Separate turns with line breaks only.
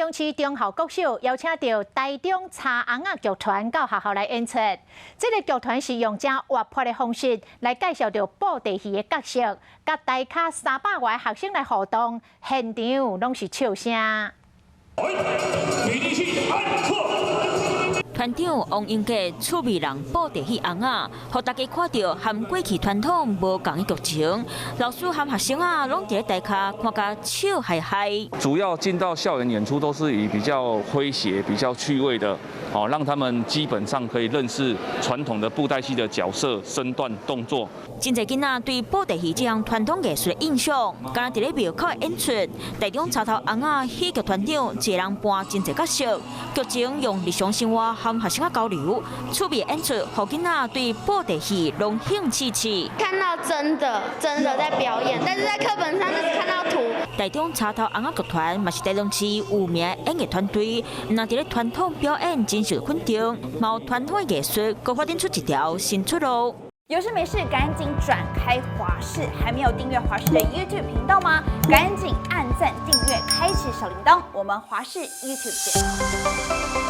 中市忠孝國小邀請著臺中柴尪仔劇團到學校來演出。這个劇團是用誠活潑的方式來介紹著布袋戲的角色，佮台跤300外學生來互動，現場攏是笑聲。
團長王英傑趣味人布袋戲尪仔，予大家看著和過去傳統無仝的劇情。老師和學生啊，攏佇咧台跤看甲笑嗨嗨。
主要進到校園演出都是以比較詼諧、比較趣味的，哦，讓他們基本上可以認識傳統的布袋戲的角色、身段、動作。
真濟囡仔對布袋戲這項傳統藝術的印象，敢若佇咧廟口的演出。台中柴頭尪仔戲劇團長一个人扮真濟角色，劇情用日常生活和學生仔交流，趣味演出，予囡仔對布袋戲攏興趣起。
看到真的真的在表演，但是在課本上就是看到圖。
台中柴頭尪仔劇團嘛是台中市有名的演藝團隊，毋但佇咧傳統表演真受肯定，嘛有傳統的藝術，閣發展出一條新出路。
有事沒事趕緊轉開華視，還沒有訂閱華視的 YouTube 頻道嗎？趕緊按讚訂閱，開啟小鈴鐺。我們華視 YouTube 見。